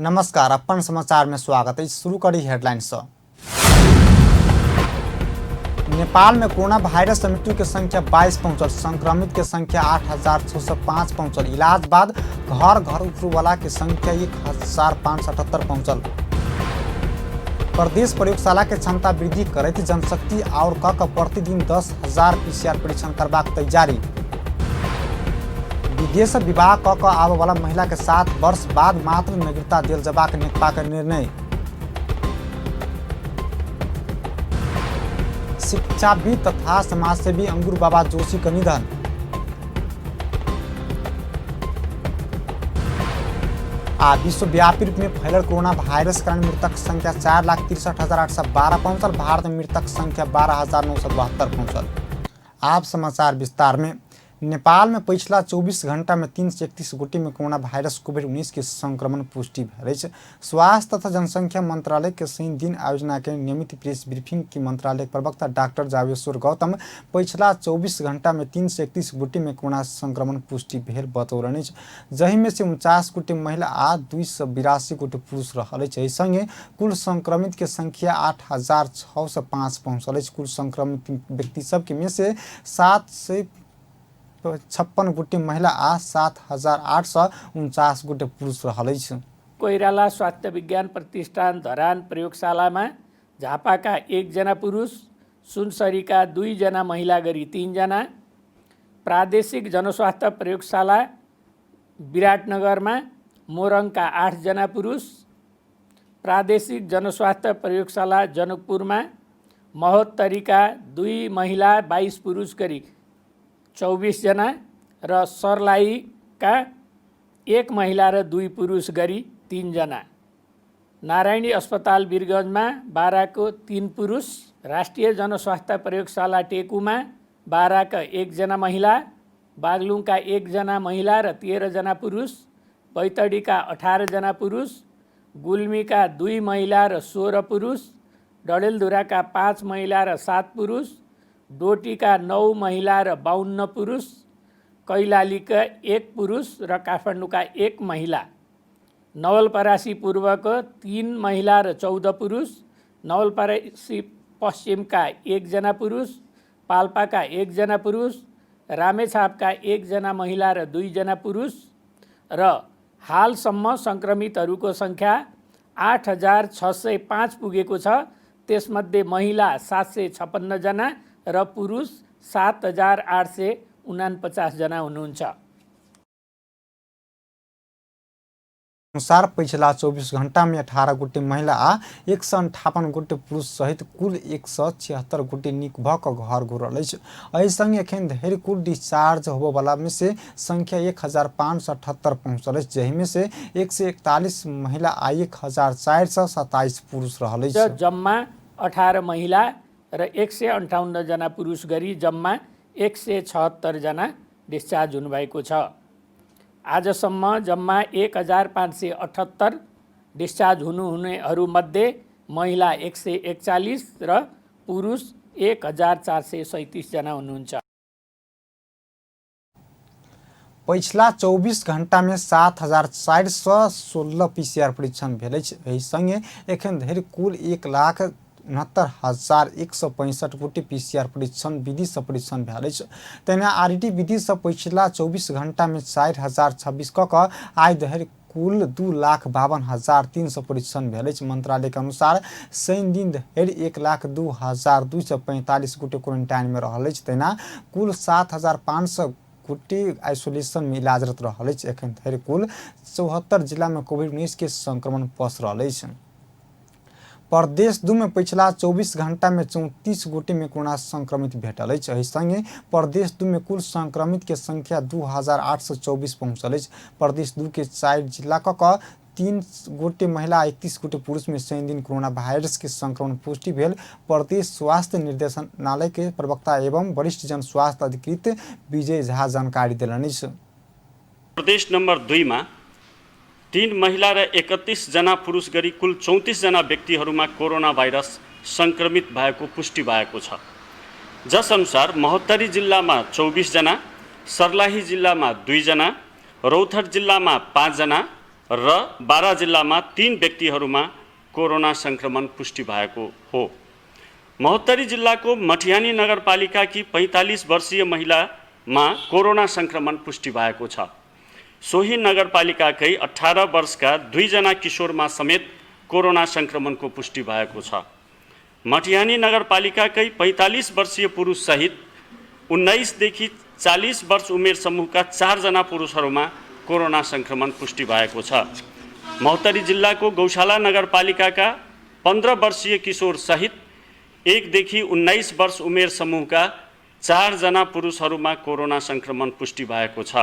नमस्कार, अपन समाचार में स्वागत है। शुरू करी हेडलाइन से। नेपाल में कोरोना वायरस से मृत्यु के संख्या 22 पहुंचल, संक्रमित के संख्या 8,605 पहुंचल। इलाज बाद घर घर उठू वाला के संख्या 1,578 पहुंचल। प्रदेश प्रयोगशाला के क्षमता वृद्धि करैत जनशक्ति और क क प्रतिदिन 10,000 पीसीआर परीक्षण करबाक तैयारी। विदेश विवाह क क आबय वाला महिला के 7 वर्ष बाद मात्र नागरिकता देल जबाक नेकपा के निर्णय। शिक्षाविद तथा समाजसेवी अंगूर बाबा जोशी के निधन। आ विश्वव्यापी रूप में फैलल कोरोना वायरस कारण मृतक संख्या 4,63,812 पहुंचल। भारत में मृतक संख्या 12,972 पहुंचल। आप समाचार विस्तार में। नेपाल में पिछला 24 घंटा में 331 गोटे में कोरोना वायरस कोविड-19 के संक्रमण पुष्टि भेल अछि। स्वास्थ्य तथा जनसंख्या मंत्रालय के शनि दिन आयोजना के नियमित प्रेस ब्रीफिंग के मंत्रालय के प्रवक्ता डॉक्टर जावेश्वर गौतम पिछला 24 घंटा में 331 गोटे में कोरोना संक्रमण पुष्टि भेल बतौलनि अछि, जाहि में से 49 गोटे महिला आ 282 गोटे पुरुष रहल अछि। एहि संगे कुल संक्रमित के संख्या 8,605 पहुंचल अछि। कुल संक्रमित व्यक्ति सबके में से 756 गोटे महिला आ 7,849 गोटे पुरुष रहल अछि। कोइराला स्वास्थ्य विज्ञान प्रतिष्ठान धरान प्रयोगशालामा झापाका 1 जना पुरुष, सुनसरीका 2 जना महिला गरी 3 जना, प्रादेशिक जनस्वास्थ्य प्रयोगशाला विराटनगरमा मोरङका 8 जना पुरुष, प्रादेशिक जनस्वास्थ्य प्रयोगशाला जनकपुरमा महोत्तरीका 2 महिला 22 पुरुष गरी 24 जना र सर्लाहीका 1 महिला र 2 पुरुष गरी 3 जना, नारायणी अस्पताल वीरगञ्जमा बाराको 3 पुरुष, राष्ट्रिय जनस्वास्थ्य प्रयोगशाला टेकुमा बाराका 1 जना महिला, बागलुङका 1 जना महिला र 13 जना पुरुष, बैतडीका 18 जना पुरुष, गुल्मीका 2 महिला र 16 पुरुष, डडेलधुराका 5 महिला र 7 पुरुष, डोटीका 9 महिला र 52 पुरुष, कैलालीका 1 पुरुष र काठमाडौँका 1 महिला, नवलपरासी पूर्वको 3 महिला र 14 पुरुष, नवलपरासी पश्चिमका 1 जना पुरुष, पाल्पाका 1 जना पुरुष, रामेछापका 1 जना महिला र 2 जना पुरुष र हालसम्म सङ्क्रमितहरूको सङ्ख्या 8,605 पुगेको छ। त्यसमध्ये महिला 756 जना र पुरुष 7,849 जना हुनुहुन्छ। अनुसार पिछला 24 घंटा में 18 गोटे महिला आ 158 गोटे पुरुष सहित कुल 176 गोटे नीक भ क घर घुरल अछि। एहि संग एखन धरि कुल डिस्चार्ज होबयवला में से संख्या 1,578 पहुंचल अछि, जाहि में से 141 महिला आ 1,427 पुरुष रहल अछि। जम्मा 18 महिला र 158 जना पुरुष गरी जम्मा 176 जना डिस्चार्ज हुनुभएको छ। आजसम्म जम्मा 1,578 डिस्चार्ज हुनुहुनेहरूमध्ये महिला 141 र पुरुष 1,437 जना हुनुहुन्छ। पछिला 24 घंटा में 7,416 पीसीआर परीक्षण भेल अछि। एहि संगे एखन धरि कुल 1,69,165 गोटे पीसीआर परीक्षण विधि सँ परीक्षण भेल अछि। तहिना आरटी विधि सँ पछिला 24 घंटा में 4,026 क क आइ धरि कुल 2,52,300 परीक्षण भेल अछि। मंत्रालय के अनुसार शनि दिन धरि 1,02,245 गोटे क्वारेंटाइन में रहल अछि। तहिना कुल 7,500 गोटे आइसोलेशन में इलाजरत रहल अछि। एखन धरि कुल 74 जिला में कोविड-19 के संक्रमण पसरल अछि। प्रदेश 2 में पिछला 24 घंटा में 34 गोटे में कोरोना संक्रमित भेटल अछि। एहि संगे प्रदेश 2 में कुल संक्रमित के संख्या 2,824 पहुंचल अछि। प्रदेश 2 के 4 जिला क 3 गोटे महिला 31 गोटे पुरुष में शनि दिन कोरोना वायरस के संक्रमण पुष्टि भेल। प्रदेश स्वास्थ्य निर्देशनालय के प्रवक्ता एवं वरिष्ठ जन स्वास्थ्य अधिकृत विजय झा जानकारी देलनि अछि। प्रदेश नम्बर 2 मा 3 महिला र 31 जना पुरुष गरी कुल 34 जना व्यक्तिहरूमा कोरोना भाइरस संक्रमित भएको पुष्टि भएको छ। जस अनुसार महोत्तरी जिल्लामा 24 जना, सर्लाही जिल्लामा 2 जना, रौतहट जिल्लामा 5 जना र बारा जिल्लामा 3 व्यक्तिहरूमा कोरोना सङ्क्रमण पुष्टि भएको हो। महोत्तरी जिल्लाको मठियानी नगरपालिकाकी 45 वर्षीय महिलामा कोरोना सङ्क्रमण पुष्टि भएको छ। सोही नगरपालिकाकै 18 वर्षका 2 जना किशोरमा समेत कोरोना सङ्क्रमणको पुष्टि भएको छ। मटिहानी नगरपालिकाकै 45 वर्षीय पुरुष सहित 19 देखि 40 वर्ष उमेर समूहका 4 जना पुरुषहरूमा कोरोना सङ्क्रमण पुष्टि भएको छ। महोत्तरी जिल्लाको गौशाला नगरपालिकाका 15 वर्षीय किशोर सहित 1 देखि 19 वर्ष उमेर समूहका 4 जना पुरुषहरूमा कोरोना सङ्क्रमण पुष्टि भएको छ।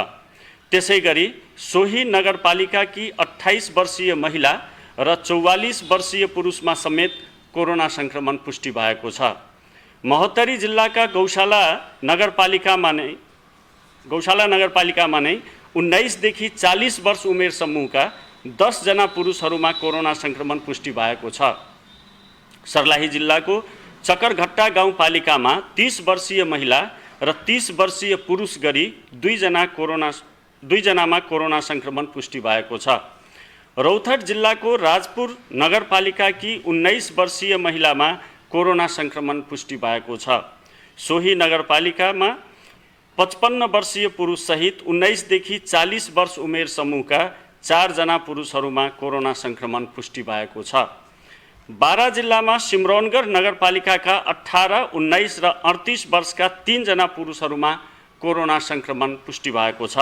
त्यसैगरी सोही नगरपालिकाकी 28 वर्षीय महिला र 44 वर्षीय पुरुषमा समेत कोरोना सङ्क्रमण पुष्टि भएको छ। महोत्तरी जिल्लाका गौशाला नगरपालिकामा नै 19 देखि 40 वर्ष उमेर समूहका 10 जना पुरुषहरूमा कोरोना सङ्क्रमण पुष्टि भएको छ। सर्लाही जिल्लाको चकरघट्टा गाउँपालिकामा 30 वर्षीय महिला र 30 वर्षीय पुरुष गरी दुईजनामा कोरोना सङ्क्रमण पुष्टि भएको छ। रौतहट जिल्लाको राजपुर नगरपालिकाकी 19 वर्षीय महिलामा कोरोना सङ्क्रमण पुष्टि भएको छ। सोही नगरपालिकामा 55 वर्षीय पुरुष सहित 19 देखि 40 वर्ष उमेर समूहका 4 जना पुरुषहरूमा कोरोना सङ्क्रमण पुष्टि भएको छ। बारा जिल्लामा सिमरौनगढ नगरपालिकाका 18, 19 र 38 वर्षका 3 जना पुरुषहरूमा कोरोना सङ्क्रमण पुष्टि भएको छ।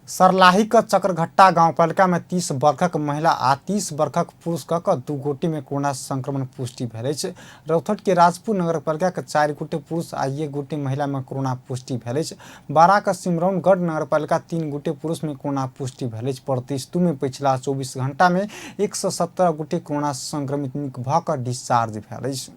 सर्लाहीक चक्रघट्टा गाउँपालिकामे 30 वर्षक महिला आ 30 वर्षक पुरुष क 2 गोटे में कोरोना संक्रमण पुष्टि भेल अछि। रौतहट के राजपुर नगरपालिका के 4 गोटे पुरुष आ 1 गोटे महिला में कोरोना पुष्टि भेल अछि। बारा के सिमरौनगढ़ नगरपालिका 3 गोटे पुरुष में कोरोना पुष्टि भेल अछि। प्रदेश 2 में पिछला 24 घंटा में 117 गोटे कोरोना संक्रमित निक भ क डिस्चार्ज भेल अछि।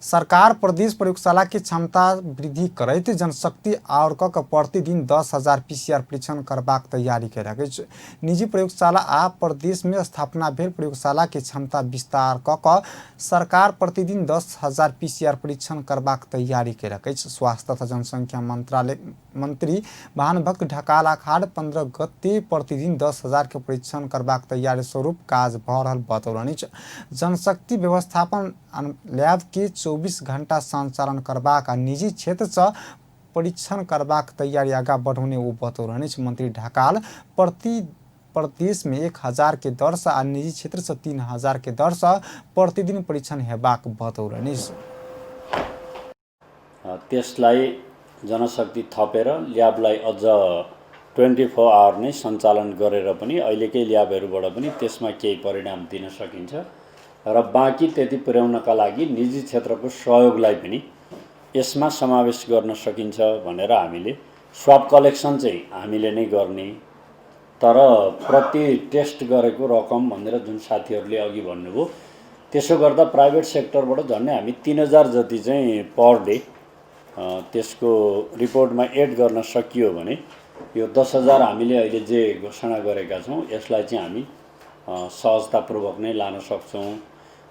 सरकार प्रदेश प्रयोगशाला के क्षमता वृद्धि करैत जनशक्ति और क प्रतिदिन 10,000 पीसीआर परीक्षण करबाक तैयारी कयलक अछि। निजी प्रयोगशाला आ प्रदेश में स्थापना भेल प्रयोगशाला के क्षमता विस्तार क सरकार प्रतिदिन 10,000 पीसीआर परीक्षण करबाक तैयारी कयलक अछि। स्वास्थ्य तथा जनसंख्या मंत्रालय मंत्री भानुभक्त ढकाल अखाड़ 15 गते प्रतिदिन 10,000 के परीक्षण करबाक तैयारी स्वरूप काज भ रहल बतौलनि अछि। जनशक्ति व्यवस्थापन लैब के 24 घंटा संचालन करबाक आ निजी क्षेत्र से परीक्षण करबाक तैयारी आगा बढ़ौने ओ बतौलनि अछि। मंत्री ढकाल प्रदेश में 1,000 के दर से आ निजी क्षेत्र से 3,000 के दर से प्रतिदिन परीक्षण हेबाक बतौलनि अछि। त्यसलाई जनशक्ति थपेर ल्याबलाई अझ 24 our नै सञ्चालन गरेर पनि अहिलेकै ल्याबहरूबाट पनि त्यसमा केही परिणाम दिन सकिन्छ र बाँकी त्यति पुर्याउनका लागि निजी क्षेत्रको सहयोगलाई पनि यसमा समावेश गर्न सकिन्छ भनेर हामीले स्वाब कलेक्सन चाहिँ हामीले नै गर्ने, तर प्रति टेस्ट गरेको रकम भनेर जुन साथीहरूले अघि भन्नुभयो त्यसो गर्दा प्राइभेट सेक्टरबाट झन्डै हामी 3,000 जति चाहिँ पर डे त्यसको रिपोर्टमा एड गर्न सकियो भने यो 10,000 हामीले अहिले जे घोषणा गरेका छौँ यसलाई चाहिँ हामी सहजतापूर्वक नै लान सक्छौँ।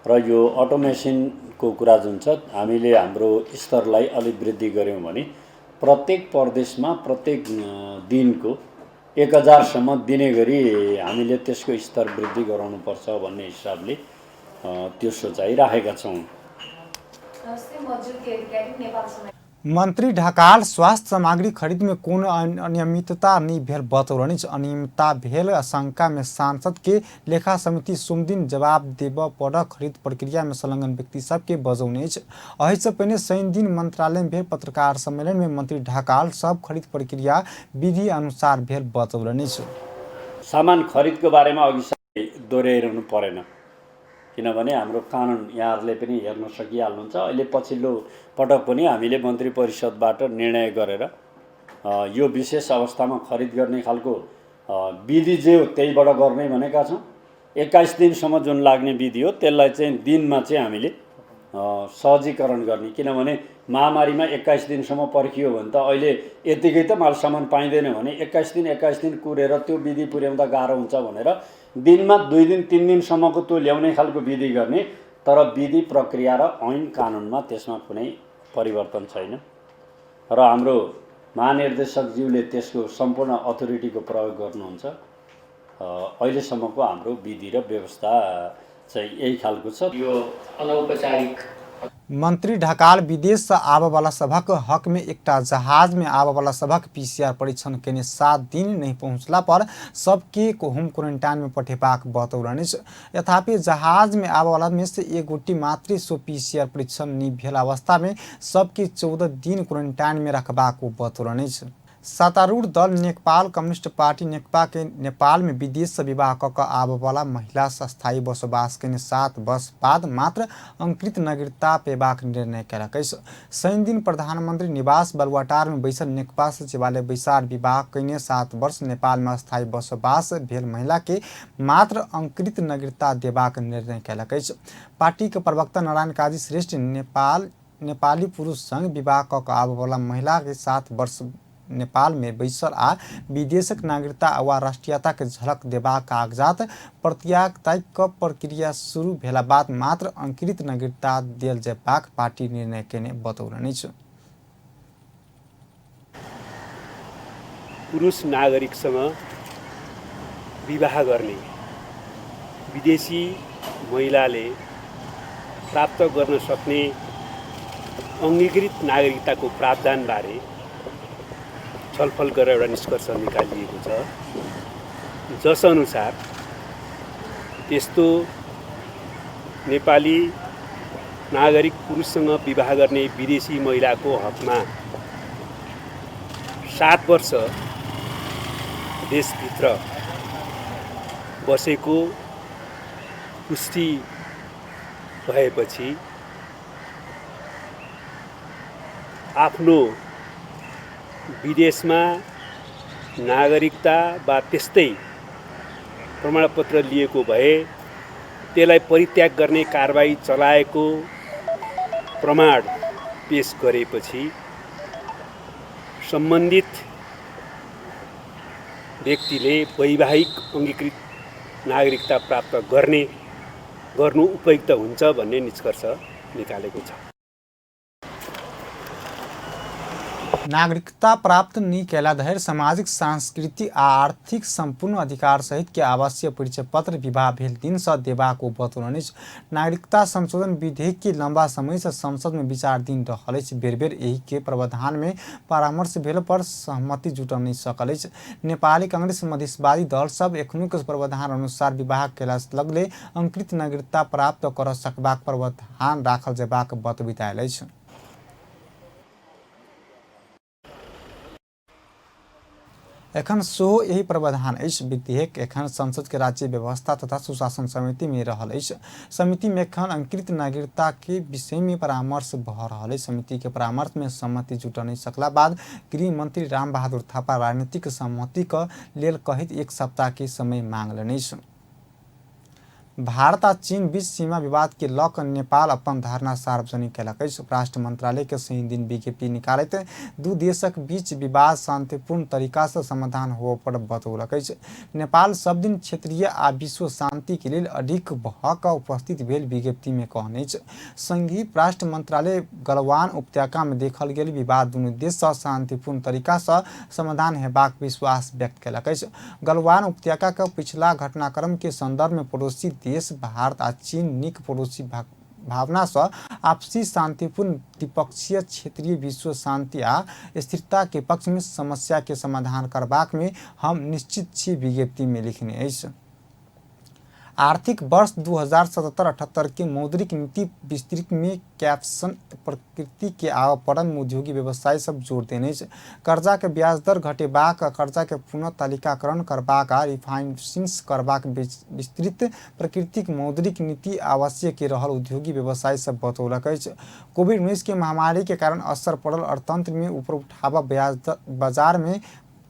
र यो अटोमेसनको कुरा जुन छ हामीले हाम्रो स्तरलाई अलिक वृद्धि गऱ्यौँ भने प्रत्येक प्रदेशमा प्रत्येक दिनको 1,000सम्म दिने गरी हामीले त्यसको स्तर वृद्धि गराउनुपर्छ भन्ने हिसाबले त्यो सोचाइ राखेका छौँ। मंत्री ढकाल स्वास्थ्य सामग्री खरीद में कोनो अनियमितता नहीं भेल बतौलनि। अनियमितता भेल आशंका में सांसद के लेखा समिति सोमदिन जवाब देबऽ पड़ल खरीद प्रक्रिया में संलग्न व्यक्ति सबके बजौने अछि। एहिसँ पहिने शनिदिन मंत्रालय में भेल पत्रकार सम्मेलन में मंत्री ढकाल सब खरीद प्रक्रिया विधि अनुसार भेल बतौलनि। सामान खरिदको बारेमा अघि दोहोऱ्याइरहनु परेन, किनभने हाम्रो कानुन यहाँहरूले पनि हेर्न सकिहाल्नुहुन्छ। अहिले पछिल्लो पटक पनि हामीले मन्त्री परिषदबाट निर्णय गरेर यो विशेष अवस्थामा खरिद गर्ने खालको विधि जे हो त्यहीबाट गर्ने भनेका छौँ। 21 दिनसम्म जुन लाग्ने विधि हो त्यसलाई चाहिँ दिनमा चाहिँ हामीले सहजीकरण गर्ने, किनभने महामारीमा 21 दिनसम्म पर्खियो भने त अहिले यतिकै त माल सामान पाइँदैन भने 21 दिन कुरेर त्यो विधि पुर्याउँदा गाह्रो हुन्छ भनेर दिनमा 2 दिन 3 दिनसम्मको त्यो ल्याउने खालको विधि गर्ने, तर विधि प्रक्रिया र ऐन कानुनमा त्यसमा कुनै परिवर्तन छैन। र हाम्रो महानिर्देशकज्यूले त्यसको सम्पूर्ण अथोरिटीको प्रयोग गर्नुहुन्छ। अहिलेसम्मको हाम्रो विधि र व्यवस्था चाहिँ यही खालको छ। यो अनौपचारिक मंत्री ढकाल विदेश से आबयवला सभक हक में एकटा जहाज में आबयवला सभक पीसीआर परीक्षण केने 7 दिन नहीं पहुंचला पर सबके होम क्वारंटाइन में पठेबाक बतौलनि अछि। यथापि जहाज में आबयवला में से एक गोटी मात्र सो पीसीआर परीक्षण नहीं भेल अवस्था में सबके 14 दिन क्वारंटाइन में रखबाक ओ बतौलनि अछि। सत्तारूढ़ दल नेपाल कम्युनिस्ट पार्टी नेकपा के नेपाल में विदेश से विवाह क कऽ आबयवला महिला से स्थायी बसोबास केने 7 वर्ष बाद मात्र अंकृत नागरिकता पेबाक निर्णय केलक अछि। शनिदिन प्रधानमंत्री निवास बालुवाटार में बैसल नेकपा सचिवालय बैसार विवाह केने 7 वर्ष नेपाल में स्थायी बसोबास भेल महिला के मात्र अंकृत नागरिकता देबाक निर्णय केलक अछि। पार्टी के प्रवक्ता नारायण काजी श्रेष्ठ नेपाली पुरुष संग विवाह क कऽ आबयवला महिला के 7 वर्ष नेपाल में बैसल आ विदेशक नागरिकता वा राष्ट्रीयता के झलक देबाक कागजात प्रत्यायित क प्रक्रिया शुरू भेला बाद मात्र अंकृत नागरिकता देल जेबाक पार्टी निर्णय केने बतौलनि अछि। पुरुष नागरिकसँग विवाह गर्ने विदेशी महिलाले प्राप्त गर्न सक्ने अङ्गीकृत नागरिकताको प्रावधानबारे छलफल गरेर एउटा निष्कर्ष निकालिएको छ, जसअनुसार त्यस्तो नेपाली नागरिक पुरुषसँग विवाह गर्ने विदेशी महिलाको हकमा 7 वर्ष देशभित्र बसेको पुष्टि भएपछि आफ्नो विदेशमा नागरिकता वा त्यस्तै प्रमाणपत्र लिएको भए त्यसलाई परित्याग गर्ने कारबाही चलाएको प्रमाण पेश गरेपछि सम्बन्धित व्यक्तिले वैवाहिक अङ्गीकृत नागरिकता प्राप्त गर्नु उपयुक्त हुन्छ भन्ने निष्कर्ष निकालेको छ। नागरिकता प्राप्त नहीं कैला धरि सामाजिक, सांस्कृतिक आ आर्थिक संपूर्ण अधिकार सहित के आवासीय परिचय पत्र विवाह भेल दिन से देबाक ओ बतौलनि अछि। नागरिकता संशोधन विधेयक के लंबा समय से संसद में विचाराधीन रहल अछि। बेर बेर एहि के प्रावधान में परामर्श भेल पर सहमति जुटल नहीं सकल अछि। नेपाली कांग्रेस मधेशवादी दल सब एखनुक प्रावधान अनुसार विवाह केला लगले अंकृत नागरिकता प्राप्त कर सकबाक प्रावधान राखल जेबाक बतबैत आयल अछि। एखन सेहो एही प्रावधान अछि। विधेयक एखन संसद के राज्य व्यवस्था तथा सुशासन समिति में रहल अछि। समिति में एखन अंकृत नागरिकता के विषय में परामर्श भऽ रहल अछि। समिति के परामर्श में सहमति जुट नहीं सकला बाद गृह मंत्री रामबहादुर थापा राजनीतिक सहमति के लेल कहैत 1 सप्ताह के समय मांगलनि अछि। भारत आ चीन बीच सीमा विवाद के लऽ कऽ नेपाल अपन धारणा सार्वजनिक केलक अछि। उपराष्ट्र मंत्रालय के शनिदिन विज्ञप्ति निकालैत दू देशक बीच विवाद शांतिपूर्ण तरीका से समाधान होबय पर बतौलक अछि। नेपाल सब दिन क्षेत्रीय आ विश्व शांति के लेल अडिग भऽ कऽ उपस्थित भेल विज्ञप्ति में कहने अछि। संघीय पराष्ट्र मंत्रालय गलवान उपत्यका में देखल गेल विवाद दुनू देश सँ शांतिपूर्ण तरीका सँ समाधान हेबाक विश्वास व्यक्त केलक अछि। गलवान उपत्यका के पिछला घटनाक्रम के संदर्भ में पड़ोसी देश भारत आ चीन नीक पड़ोसी भावना सँ आपसी शांतिपूर्ण द्विपक्षीय क्षेत्रीय विश्व शांति आ स्थिरता के पक्ष में समस्या के समाधान करबाक में हम निश्चित छी, विज्ञप्ति में लिखने अछि। आर्थिक वर्ष 2077-78 के मौद्रिक नीति विस्तृत में कैप्शन प्रकृति के आव पड़ल उद्योगी व्यवसायी सब जोर देने अछि। कर्जा के ब्याज दर घटेबाक, कर्जा के पुनः तालिकाकरण करबाक आ रिफाइनेंसिंग करबाक विस्तृत प्रकृतिक मौद्रिक नीति आवश्यक के रहल उद्योगी व्यवसायी सब बतौलक अछि। कोविड-19 के महामारी के कारण असर पड़ल अर्थतंत्र में ऊपर उठावा ब्याज दर बाजार में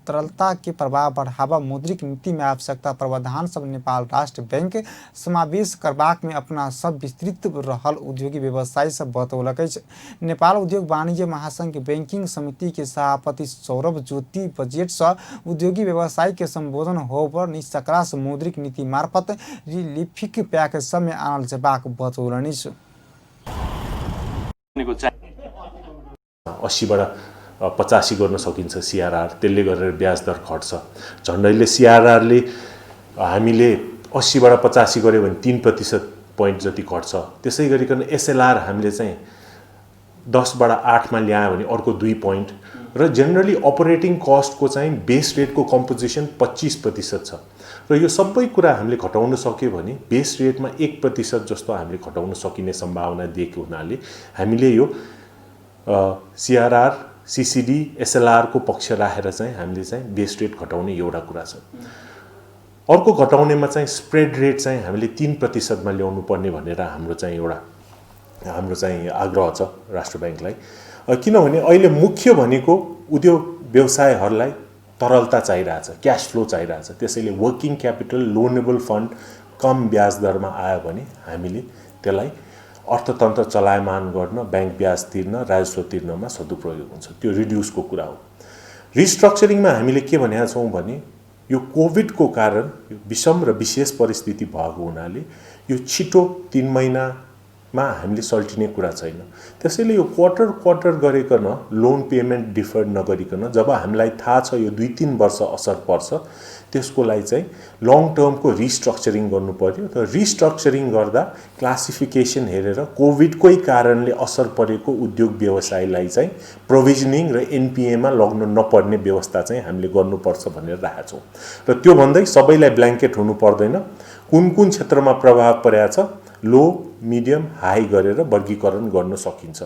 तरलता के प्रवाह बढ़ावा मौद्रिक नीति में आवश्यकता प्रावधान सब नेपाल राष्ट्र बैंक समावेश करबाक में अपना सब विस्तृत रहल उद्योगी व्यवसायी सब बतौलक अछि। नेपाल उद्योग वाणिज्य महासंघ के बैंकिंग समिति के सभापति सौरभ ज्योति बजट से उद्योगी व्यवसायी के संबोधन होब नहीं सकला से मौद्रिक नीति मार्फत रिलीफिक पैकेज सब में आनल जेबाक बतौलनि अछि। 80बाट 85 गर्न सकिन्छ सिआरआर, त्यसले गरेर ब्याज दर घट्छ। झन्डैले सिआरआरले हामीले 80बाट 85 गऱ्यो भने 3% पोइन्ट जति घट्छ। त्यसै गरिकन एसएलआर हामीले चाहिँ 10बाट 8मा ल्यायो भने अर्को 2 पोइन्ट र जेनरली अपरेटिङ कस्टको चाहिँ बेस रेटको कम्पोजिसन 25% छ र यो सबै कुरा हामीले घटाउन सक्यो भने बेस रेटमा 1% जस्तो हामीले घटाउन सकिने सम्भावना दिएको हुनाले हामीले यो सिआरआर, सिसिडी, एसएलआरको पक्ष राखेर चाहिँ हामीले चाहिँ बेस रेट घटाउने एउटा कुरा छ। अर्को घटाउनेमा चाहिँ स्प्रेड रेट चाहिँ हामीले 3%मा ल्याउनु पर्ने भनेर हाम्रो चाहिँ एउटा हाम्रो चाहिँ आग्रह छ राष्ट्र ब्याङ्कलाई। किनभने अहिले मुख्य भनेको उद्योग व्यवसायहरूलाई तरलता चाहिरहेछ, क्यास फ्लो चाहिरहेछ। त्यसैले वर्किङ क्यापिटल, लोनेबल फन्ड कम ब्याज दरमा आयो भने हामीले त्यसलाई अर्थतन्त्र चलायमान गर्न, ब्याङ्क ब्याज तिर्न, राजस्व तिर्नमा सदुपयोग हुन्छ। त्यो रिड्युसको कुरा हो। रिस्ट्रक्चरिङमा हामीले के भनेका छौँ भने यो कोभिडको कारण यो विषम र विशेष परिस्थिति भएको हुनाले यो छिटो 3 महिनामा हामीले सल्टिने कुरा छैन। त्यसैले यो क्वार्टर क्वार्टर गरिकन लोन पेमेन्ट डिफर नगरिकन जब हामीलाई थाहा छ यो 2-3 वर्ष असर पर्छ, त्यसको लागि चाहिँ लङ टर्मको रिस्ट्रक्चरिङ गर्नु पर्यो। र रिस्ट्रक्चरिङ गर्दा क्लासिफिकेसन हेरेर कोभिडकै कारणले असर परेको उद्योग व्यवसायलाई चाहिँ प्रोभिजनिङ र एनपिएमा लग्न नपर्ने व्यवस्था चाहिँ हामीले गर्नुपर्छ भनेर राखेका छौँ। र त्यो भन्दै सबैलाई ब्ल्याङ्केट हुनु पर्दैन। कुन कुन क्षेत्रमा प्रभाव परेको छ लो, मिडियम, हाई गरेर वर्गीकरण गर्न सकिन्छ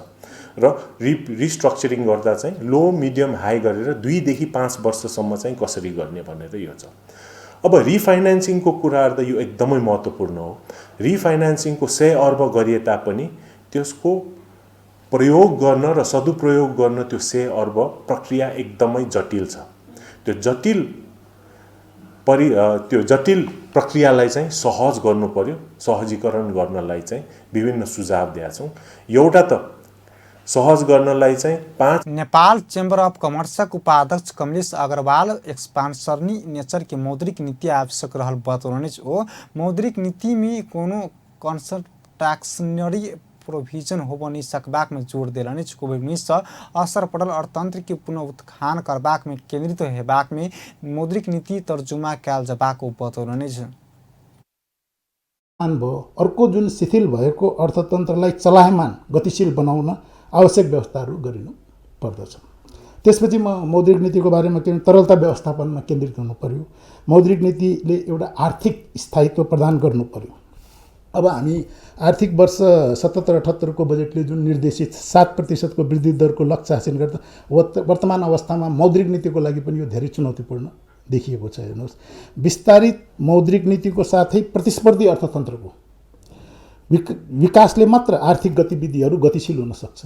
र रिस्ट्रक्चरिङ गर्दा चाहिँ लो, मिडियम, हाई गरेर 2 देखि 5 वर्षसम्म चाहिँ कसरी गर्ने भनेर यो छ। अब रिफाइनेन्सिङको कुरा गर्दा यो एकदमै महत्त्वपूर्ण हो। रिफाइनेन्सिङको 100 अर्ब गरिए तापनि त्यसको प्रयोग गर्न र सदुपयोग गर्न त्यो 100 अर्ब प्रक्रिया एकदमै जटिल छ। त्यो जटिल प्रक्रियालाई चाहिँ सहज गर्नु पर्यो। सहजीकरण गर्नलाई चाहिँ विभिन्न सुझाव दिएका छौँ। एउटा त सहज गर्नलाई चाहिँ 5 नेपाल चेम्बर अफ कमर्सक उपाध्यक्ष कमलेश अग्रवाल एक्सपांशनरी नेचर के मौद्रिक नीति आवश्यक रहल बतौलनि। ओ मौद्रिक नीति में कोनो कॉन्ट्रैक्शनरी प्रोविजन होब नहि सकबाक में जोर देलनि। कोविड-19 सँ असर पड़ल अर्थतंत्र के पुनरुत्थान करबाक में केंद्रित हेबाक में मौद्रिक नीति तर्जुमा कयल जबाक ओ बतौलनि। भयो, अर्को जुन शिथिल भएको अर्थतन्त्रलाई चलायमान, गतिशील बनाउन आवश्यक व्यवस्थाहरू गरिनु पर्दछ। त्यसपछि म मौद्रिक नीतिको बारेमा के, तरलता व्यवस्थापनमा केन्द्रित हुनु पर्यो। मौद्रिक नीतिले एउटा आर्थिक स्थायित्व प्रदान गर्नु पर्यो। अब हामी आर्थिक वर्ष 77-78को बजेटले जुन निर्देशित 7%को वृद्धि दरको लक्ष्य हासिल गर्दा वर्तमान अवस्थामा मौद्रिक नीतिको लागि पनि यो धेरै चुनौतीपूर्ण देखिएको छ। हेर्नुहोस्, विस्तारित मौद्रिक नीतिको साथै प्रतिस्पर्धी अर्थतन्त्रको विकासले मात्र आर्थिक गतिविधिहरू गतिशील हुन सक्छ।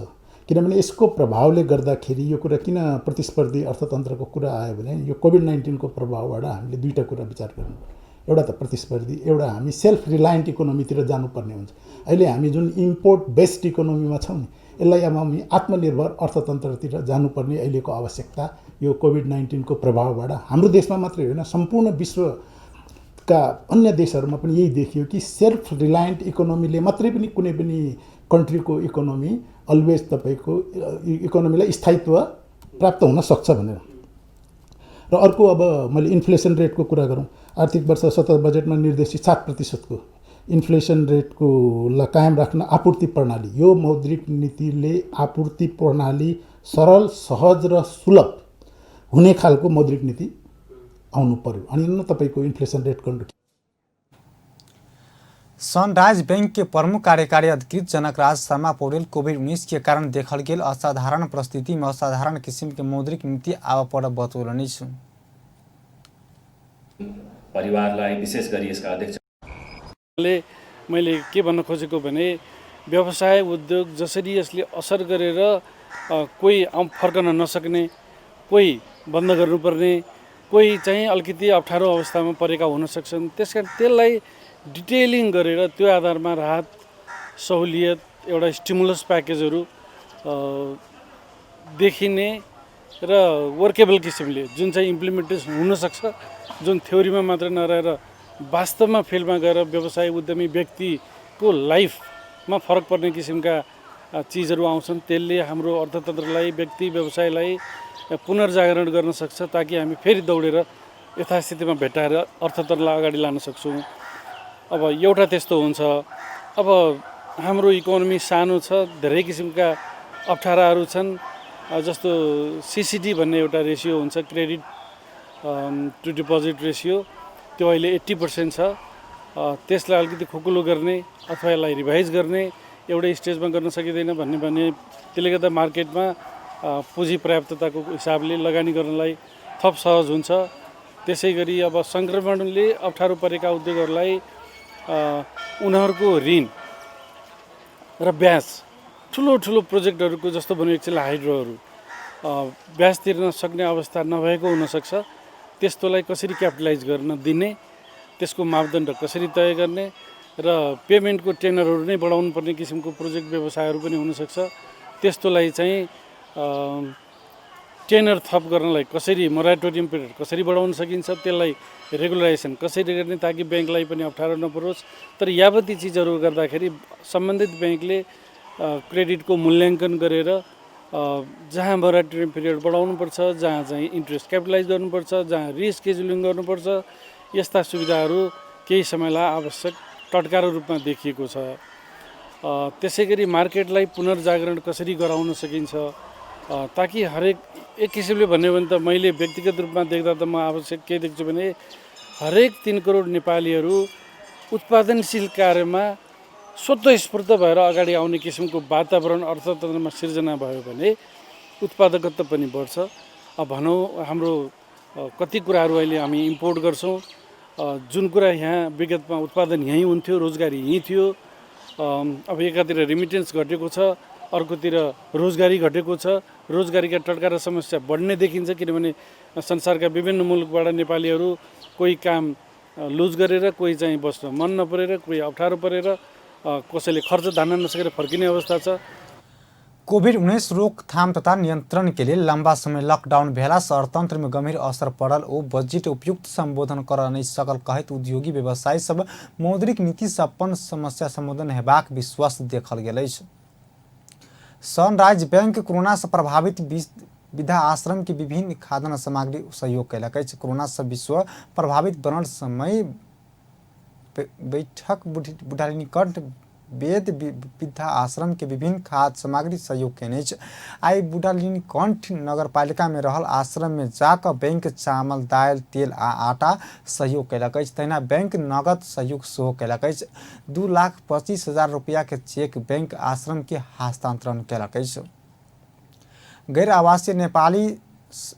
किनभने यसको प्रभावले गर्दाखेरि यो कुरा किन प्रतिस्पर्धी अर्थतन्त्रको कुरा आयो भने यो कोभिड-19को प्रभावबाट हामीले दुईवटा कुरा विचार गर्नु। एउटा त प्रतिस्पर्धी, एउटा हामी सेल्फ रिलायन्ट इकोनोमीतिर जानुपर्ने हुन्छ। अहिले हामी जुन इम्पोर्ट बेस्ड इकोनोमीमा छौँ नि, यसलाई अब हामी आत्मनिर्भर अर्थतन्त्रतिर जानुपर्ने अहिलेको आवश्यकता यो कोभिड-19को प्रभावबाट हाम्रो देशमा मात्रै होइन, सम्पूर्ण विश्वका अन्य देशहरूमा पनि यही देखियो कि सेल्फ रिलायन्ट इकोनोमीले मात्रै पनि कुनै पनि कन्ट्रीको इकोनोमी अलवेज तपाईँको इकोनोमीलाई स्थायित्व प्राप्त हुन सक्छ भनेर। र अर्को अब मैले इन्फ्लेसन रेटको कुरा गरौँ। आर्थिक वर्ष 70 बजेटमा निर्देशित 7%को इन्फ्लेसन रेटको लाई कायम राख्न आपूर्ति प्रणाली, यो मौद्रिक नीतिले आपूर्ति प्रणाली सरल, सहज र सुलभ हुने खालको मौद्रिक नीति आउनु पर्यो। अनि न तपाईँको inflation rate control. Sunrise bank के प्रमुख कार्यकारी अधिकृत जनकराज शर्मा पौडेल कोविड-19 के कारण देखल गेल असाधारण परिस्थिति में असाधारण किसिम के मौद्रिक नीति आबऽ पड़ल बतौलनि। परिवारलाई, विशेष गरी यसका अध्यक्ष ले मैले के भन्न खोजेको भने व्यवसाय उद्योग जसरी यसले असर गरेर कोही फर्कन नसक्ने, कोही बन्द गर्नुपर्ने, कोही चाहिँ अलिकति अप्ठ्यारो अवस्थामा परेका हुन सक्छन्। त्यस कारण त्यसलाई डिटेलिङ गरेर त्यो आधारमा राहत, सहुलियत, एउटा स्टिमुलस प्याकेजहरू देखिने र वर्केबल किसिमले जुन चाहिँ इम्प्लिमेन्टेसन हुनसक्छ, जुन थ्योरीमा मात्र नरहेर वास्तवमा फिल्डमा गएर व्यवसाय उद्यमी व्यक्तिको लाइफमा फरक पर्ने किसिमका चिजहरू आउँछन् त्यसले हाम्रो अर्थतन्त्रलाई, व्यक्ति व्यवसायलाई पुनर्जागरण गर्न सक्छ, ताकि हामी फेरि दौडेर यथास्थितिमा भेटाएर अर्थतन्त्रलाई अगाडि लान सक्छौँ। अब एउटा त्यस्तो हुन्छ। अब हाम्रो इकोनोमी सानो छ, धेरै किसिमका अप्ठ्याराहरू छन्, जस्तो सिसिडी भन्ने एउटा रेसियो हुन्छ, क्रेडिट टु डिपोजिट रेसियो, त्यो अहिले 80% छ। त्यसलाई अलिकति खुकुलो गर्ने अथवा यसलाई रिभाइज गर्ने एउटै स्टेजमा गर्न सकिँदैन भन्ने भने त्यसले गर्दा मार्केटमा पुँजी पर्याप्तताको हिसाबले लगानी गर्नलाई थप सहज हुन्छ। त्यसै गरी अब सङ्क्रमणले अप्ठ्यारो परेका उद्योगहरूलाई उनीहरूको ऋण र ब्याज, ठुलो ठुलो प्रोजेक्टहरूको जस्तो भन्यो एकचोटि हाइड्रोहरू ब्याज तिर्न सक्ने अवस्था नभएको हुनसक्छ, त्यस्तोलाई कसरी क्यापिटलाइज गर्न दिने, त्यसको मापदण्ड कसरी तय गर्ने र पेमेन्टको टेनरहरू नै बढाउनु पर्ने किसिमको प्रोजेक्ट व्यवसायहरू पनि हुनसक्छ। त्यस्तोलाई चाहिँ टेनर थप गर्नलाई कसरी, मोराटोरियम पिरियड कसरी बढाउन सकिन्छ, त्यसलाई रेगुलराइजेसन कसरी गर्ने ताकि ब्याङ्कलाई पनि अप्ठ्यारो नपरोस्। तर यावती चिजहरू गर्दाखेरि सम्बन्धित ब्याङ्कले क्रेडिटको मूल्याङ्कन गरेर जहाँ मोराटोरियम पिरियड बढाउनुपर्छ, जहाँ चाहिँ इन्ट्रेस्ट क्यापिटलाइज गर्नुपर्छ, जहाँ रिस्केड्युलिङ गर्नुपर्छ, यस्ता सुविधाहरू केही समयलाई आवश्यक टटकारो रूपमा देखिएको छ। त्यसै गरी मार्केटलाई पुनर्जागरण कसरी गराउन सकिन्छ, ताकि हरेक एक किसिमले भन्यो भने त मैले व्यक्तिगत रूपमा देख्दा त म आवश्यक के देख्छु भने हरेक 3 करोड नेपालीहरू उत्पादनशील कार्यमा स्वतःस्फूर्त भएर अगाडि आउने किसिमको वातावरण अर्थतन्त्रमा सिर्जना भयो भने उत्पादकत्व पनि बढ्छ। अब भनौँ हाम्रो कति कुराहरू अहिले हामी इम्पोर्ट गर्छौँ, जुन कुरा यहाँ विगतमा उत्पादन यहीँ हुन्थ्यो, रोजगारी यहीँ थियो। अब एकातिर रिमिटेन्स घटेको छ, अर्कोतिर रोजगारी घटेको छ। रोजगारीका टड्कारा समस्या बढ्ने देखिन्छ, किनभने संसारका विभिन्न मुलुकबाट नेपालीहरू कोही काम लुज गरेर, कोही चाहिँ बस्न मन नपरेर, कोही अप्ठ्यारो परेर, कसैले खर्च धान्न नसकेर फर्किने अवस्था छ। कोभिड-19 रोकथाम तथा नियंत्रण के लिए लंबा समय लॉकडाउन भेला से अर्थतंत्र में गंभीर असर पड़ल ओ बजट उपयुक्त संबोधन कर नहीं सकल कहैत उद्योगी व्यवसायी सब मौद्रिक नीति से अपन समस्या संबोधन हेबाक विश्वास देखल गेल अछि। सनराइज बैंक कोरोना से प्रभावित वृद्धा आश्रम के विभिन्न खाद्यान्न सामग्री सहयोग कयलक अछि। कोरोना से विश्व प्रभावित बनल समय बैठक बुढ़ानीकंठ वेद वृद्धा आश्रम के विभिन्न खाद्य सामग्री सहयोग कयने अछि। आइ बुढ़ानीकंठ नगरपालिका में रहल आश्रम में जाकऽ बैंक चामल, दालि, तेल आ आटा सहयोग कयलक अछि। तहिना बैंक नगद सहयोग सेहो कयलक अछि। 2,25,000 रुपया के चेक बैंक आश्रम के हस्तांतरण कयलक अछि। गैर आवासीय नेपाली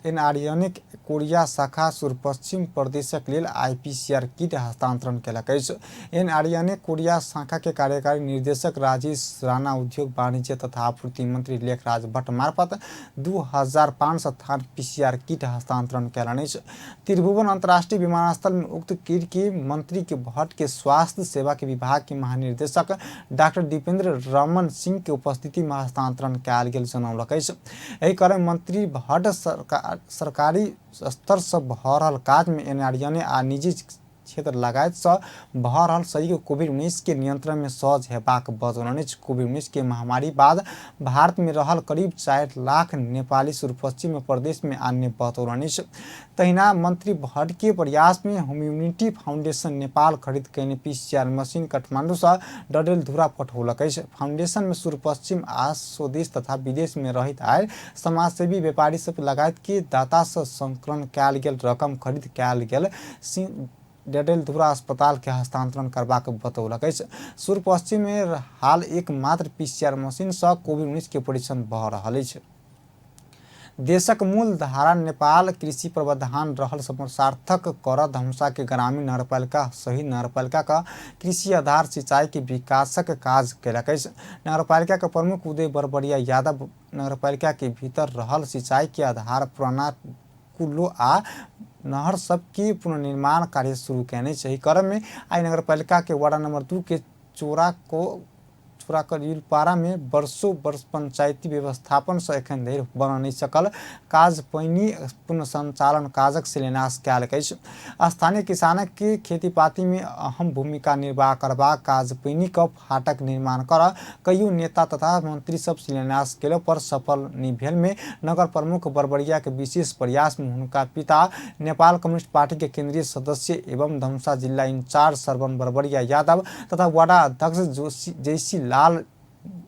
एनआरएन कोरिया शाखा सुदूरपश्चिम प्रदेशक लेल आईपीसीआर किट हस्तांतरण कयलक अछि। एनआरएन कोरिया शाखा के कार्यकारी निर्देशक राजेश राणा उद्योग वाणिज्य तथा आपूर्ति मंत्री लेखराज भट्ट मार्फत 2500 थान पीसीआर किट हस्तांतरण कयलनि अछि। त्रिभुवन अंतर्राष्ट्रीय विमानस्थल में उक्त किट के मंत्री के भट्ट के स्वास्थ्य सेवा के विभाग के महानिदेशक डॉक्टर दीपेंद्र रमन सिंह के उपस्थिति में हस्तांतरण कयल गेल जनौलक अछि। एहि क्रम मंत्री भट्ट सरकारी स्तर से भऽ रहल काज में एनआरएन आ निजी क्षेत्र लगायत से भऽ रहल सहयोग कोविड-19 के नियंत्रण में सहज हेबाक बतौलनि अछि। कोविड-19 के महामारी बाद भारत में रहल करीब 4 लाख नेपाली सुदूरपश्चिम प्रदेश में आन्य बतौलनि अछि। तहिना मंत्री भट्ट के प्रयास में ह्यूमैनिटी फाउंडेशन नेपाल खरीद कयने पीसीआर मशीन काठमांडू से डडेलधुरा पठौलक अछि। फाउंडेशन में सुदूरपश्चिम आ स्वदेश तथा विदेश में रहैत आयल समाजसेवी व्यापारी सब लगायत के दाता से संकलन कयल गेल रकम खरीद कयल गेल डडेलधुरा अस्पताल के हस्तांतरण करबाक बतौलक अछि। सुदूरपश्चिम में हाल एक मात्र पीसीआर मशीन से कोविड-19 के परीक्षण भऽ रहल अछि। देशक मूल धारा नेपाल कृषि प्रधान रहल सार्थक कर धनुषा के ग्रामीण नगरपालिका सहित नगरपालिका का कृषि आधार सिंचाई के विकासक काज कयलक अछि। नगरपालिका के प्रमुख उदय बरबरिया यादव नगरपालिका के भीतर रहल सिंचाई के आधार पुराना कुल्लो आ नहर सब के पुनर्निर्माण कार्य शुरू कयने छै। एहि क्रम में आइ नगरपालिका के वार्ड नंबर 2 के चुराकरिलपारा में वर्षों वर्ष पंचायती व्यवस्थापन से एखन धरि बन नहि सकल काज पानि पुनঃसंचालन काजक शिलान्यास कयल अछि। स्थानीय किसानक के खेतीपाती में अहम भूमिका निर्वाह करबाक काज पानि क फाटक निर्माण कर कईयो नेता तथा मंत्री सब शिलान्यास केलो पर सफल नहि भेल में नगर प्रमुख बरबरिया के विशेष प्रयास में हुनका पिता नेपाल कम्युनिस्ट पार्टी के केंद्रीय सदस्य एवं धनुषा जिला इंचार्ज सरवन बरबरिया यादव तथा वाडा अध्यक्ष जोशी जयसी लाल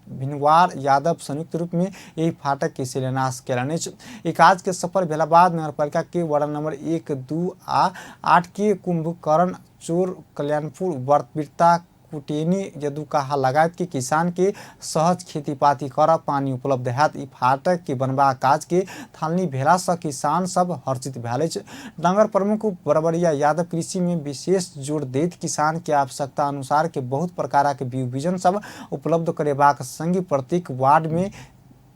भिनवार यादव संयुक्त रूप में यही फाटक के शिलान्यास कयलनि अछि। ई काज के सफल भेला बाद नगरपालिका के वार्ड नंबर 1, 2 आ 8 के कुंभकर्ण चोर कल्याणपुर वर्तवीरता कुटेनी यदुकाहा लगायत के किसान के सहज खेतीपाती कर पानी उपलब्ध हैत। ई फाटक के बनबाक काज के थालनी भेला सँ किसान सब हर्षित भेल अछि। नगर प्रमुख बरबरिया यादव कृषि में विशेष जोर दैत किसान के आवश्यकता अनुसार के बहुत प्रकार के बीज बिजन सब उपलब्ध करेबाक संगे प्रत्येक वार्ड में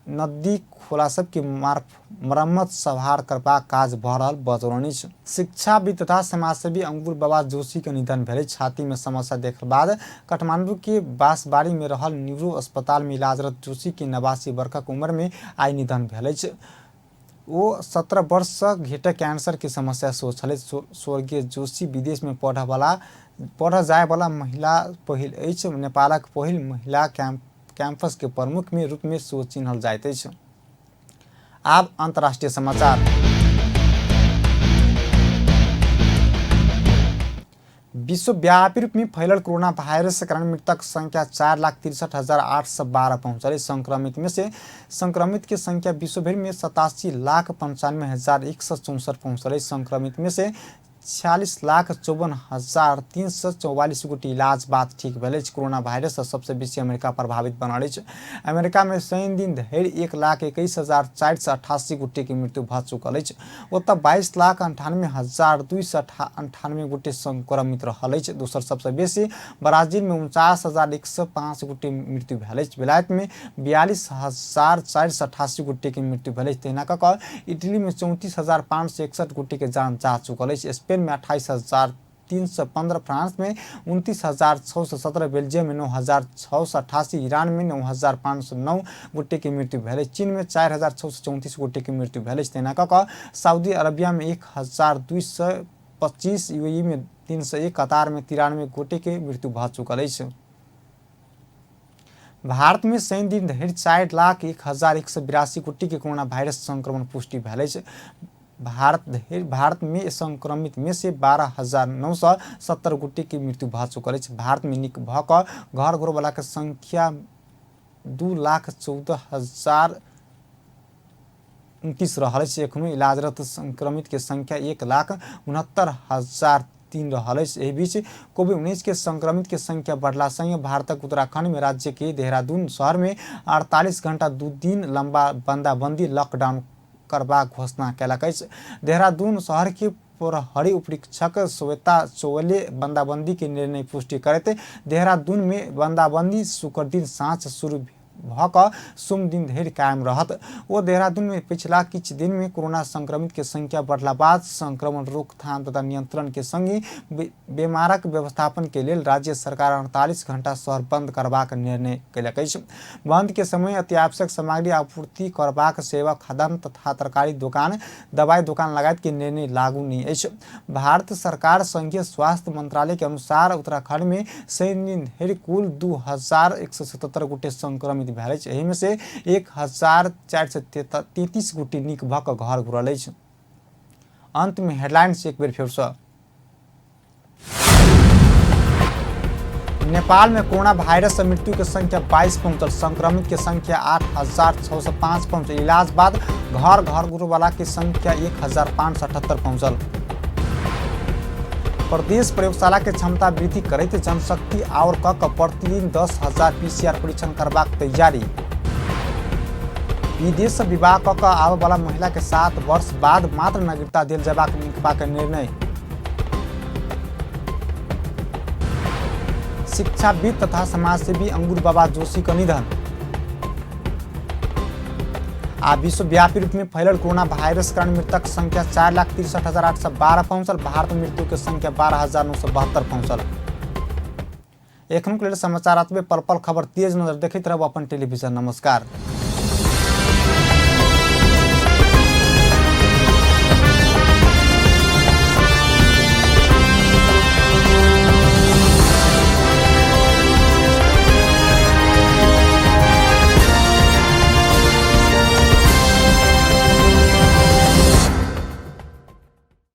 नदी खोला सबके मरम्मत सभार करबाक काज भऽ रहल बतौलनि अछि। शिक्षाविद तथा समाजसेवी अंगूर बाबा जोशी के निधन भेल। छाती में समस्या देखल बाद काठमांडू के बांसबाड़ी में रहल न्यूरो अस्पताल में इलाजरत जोशी के 89 वर्षक उम्र में आइ निधन भेल अछि। ओ 17 वर्ष सँ घेटक कैंसर के समस्या सेहो छलै। स्वर्गीय जोशी विदेश में पढ़ जाय वाला महिला पहिल अछि। नेपालक पहिल महिला कैंपस के प्रमुख में रूप में सेहो चिन्हल जाइत अछि। आब अंतर्राष्ट्रीय समाचार। विश्वव्यापी रूप में फैलल कोरोना वायरस के कारण मृतक संख्या 4,63,812 पहुंचल। संक्रमित में से संक्रमित के संख्या विश्वभर में 87,95,164 पहुंचल। संक्रमित में से 46,54,344 गोटी इलाज बाद ठीक भेल अछि। कोरोना वायरस सँ सबसे बेसी अमेरिका प्रभावित बनल अछि। अमेरिका में शनि दिन धरि 1,21,488 गोटे के मृत्यु भऽ चुकल अछि। ओतऽ 22,98,298 गोटे संक्रमित रहल अछि। दोसर सबसे बेसी ब्राजील में 49,105 गोटे मृत्यु भेल अछि। बेलायत में 42,488 गोटे के मृत्यु भेल अछि। तहिना कऽ कऽ इटली में 34,561 गोटे के जान जा चुकल अछि। स्पेन में 28,315, फ्रांस में 29,617, बेल्जियम में 9,688, ईरान में 9,509 गोटे के मृत्यु भेल अछि। चीन में 4,634 गोटे के मृत्यु भेल अछि। तहिना कऽ कऽ सऊदी अरबिया में 1,225, यूएई में 301, कतार में 93 गोटे के मृत्यु भऽ चुकल अछि। भारत में शनि दिन धरि 4,01,182 गोटे के कोरोना वायरस संक्रमण पुष्टि भेल अछि। भारत में संक्रमित में से 12,970 गोटे के मृत्यु भऽ चुकल अछि। भारत में नीक भऽ कऽ घर घरवला के संख्या 2,14,029 रहल अछि। एखनो इलाजरत संक्रमित के संख्या 1,69,003 रहल अछि। एहि बीच कोविड-19 के संक्रमित के संख्या बढ़ला संगे भारतक उत्तराखंड में राज्य के देहरादून शहर में 48 घंटा 2 दिन लंबा बंदाबंदी लॉकडाउन करबाक घोषणा कयलक अछि। देहरादून शहर के प्रहरी उपरीक्षक श्वेता चौबे बंदाबंदी के निर्णय पुष्टि करैत देहरादून में बंदाबंदी शुक्र दिन साँझ शुरू भऽ कऽ सोम दिन धरि कायम रहत। ओ देहरादून में पिछला किछु दिन में कोरोना संक्रमित के संख्या बढ़ला बाद संक्रमण रोकथाम तथा नियंत्रण के संगे बीमारक व्यवस्थापन के लेल राज्य सरकार 48 घंटा शहर बंद करबाक निर्णय कयलक अछि। बंद के समय अत्यावश्यक सामग्री आपूर्ति करबाक सेवा, खाद्यान्न तथा तरकारी दोकान, दवाई दोकान लगायत के निर्णय लागू नहि अछि। भारत सरकार संघीय स्वास्थ्य मंत्रालय के अनुसार उत्तराखंड में शनि दिन धरि कुल 2,177 गोटे संक्रमित भेल अछि। एहि में से 1,433 गोटे नीक भऽ कऽ घर घुरल अछि। अंत में हेडलाइंस एक बेर फेर सँ। नेपाल में कोरोना वायरस से मृत्यु के संख्या 22 पहुंचल। संक्रमित के संख्या 8,605 पहुंचल। इलाज बाद घर घर गुरुवाला के संख्या 1,578 पहुंचल। प्रदेश प्रयोगशाला के क्षमता वृद्धि करैत जनशक्ति आओर कऽ कऽ प्रतिदिन 10,000 पीसीआर परीक्षण करबाक तैयारी। विदेश से विवाह कऽ कऽ आबय वाला महिला के 7 वर्ष बाद मात्र नागरिकता देल जयबाक निकपा के निर्णय। शिक्षाविद तथा समाजसेवी अंगूर बाबा जोशी के निधन। आ विश्वव्यापी रूप में फैलल कोरोना वायरस कारण मृतक संख्या 4,63,812 पहुंचल। भारत में मृत्यु के संख्या 12,972 पहुंचल। एखनुक लेल समाचार अतबे। पल पल खबर तेज नजर देखैत रहब अपन टेलीविजन। नमस्कार।